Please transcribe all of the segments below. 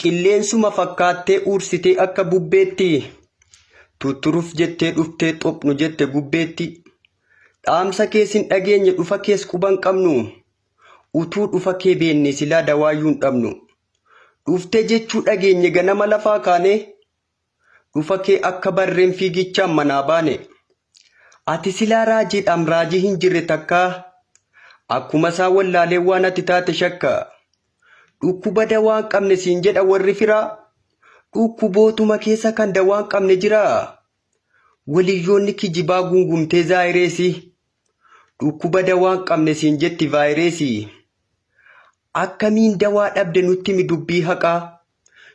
Qilleensuma fakkaattee uursitee akka bubbeetti. Tutturuf jettee dhuftee xophnu jette gubbeetti. Dhaamsa kees hin dhageenye dhufa kees quba hin qabnu. Utuu dhufa kee beenne silaa dawaayyuu hin dhabnu. Dhufte jechuu dhageenye ganama lafaa kaane. Dhufa kee akka barreen fiigichaan manaa baane. Ati silaa raajiidhaam raajii hin jirre takkaa. Akkuma isaa wallaalee waan ati taate shakka. Dhukkuba dawaa hin qabne siin jedha warri firaa. Dhukkubootuma keessa kan dawaa hin qabne jira. Waliyyoonni kijibaa gungumtee zaayireesi. Dhukkuba dawaa hin qabne siin jetti vaayireesi. Akkamiin dawaa dhabde nutti himi dubbii haqaa.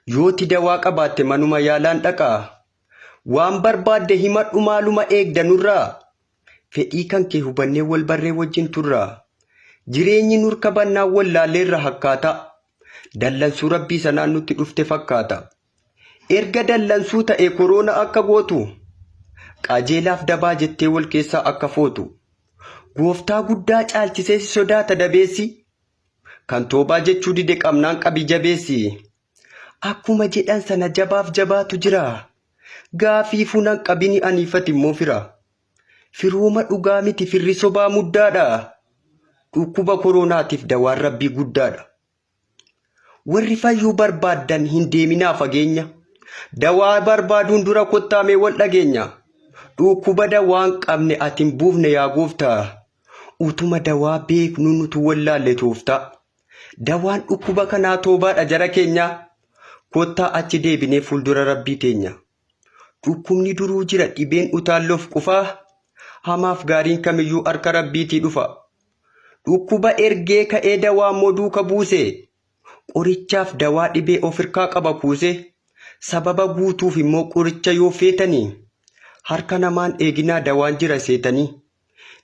Yooti dawaa qabaatte manuma yaalaan dhaqaa. Waan barbaadde himadhu maaluma eegda nurraa. Fedhii kan kee hubannee wal barree wajjin turra. Jireenyi nurka bannaan wallaalleerra hakkaata. Dallansuu rabbii sanaan nutti dhufte fakkaata. Erga dallansuu ta'e koroona akka gootu. Qajeelaaf dabaa jettee wal keessaa akka footu. Gooftaa guddaa caalchisee si sodaata dabeessi. Kan toobaa jechuu dide qabnaan qabi jabeessi. Akkuma jedhan sana jabaaf jabaatu jira. Gaafiifuu nan qabini aniifati immoo fira. Firooma dhugaa miti firri sobaa muddaadha. Dhukkuba koroonaatiif dawaan rabbii guddaadha. Warri fayyuu barbaaddan hin deeminaa fageenya. Dawaa barbaaduun dura kottaamee wal dhageenya. Dhukkuba dawaa hin qabne ati hin buufne yaa gooftaa. Utuma dawaa beeknu nutu wallaalle tooftaa. Dawaan dhukkuba kanaa toobaadha jara keenya. Kottaa achi deebinee fuuldura rabbii teenya. Dhukkubni duruu jira dhibeen utaalloof qufaa. Hamaaf gaariin kamiyyuu harka rabbiitii dhufa. Dhukkuba ergee ka'ee dawaa immoo duuka buuse. Qorichaaf dawaa dhibee of hirkaa qaba kuuse. Sababa guutuuf immoo qoricha yoo feetanii. Harka namaan eeginaa dawaan jira seetanii.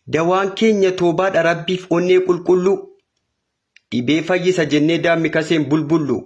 Dawaan keenya toobaadha rabbiif onnee qulqulluu. Dhibee fayyisa jennee daammi kaseen bulbullu.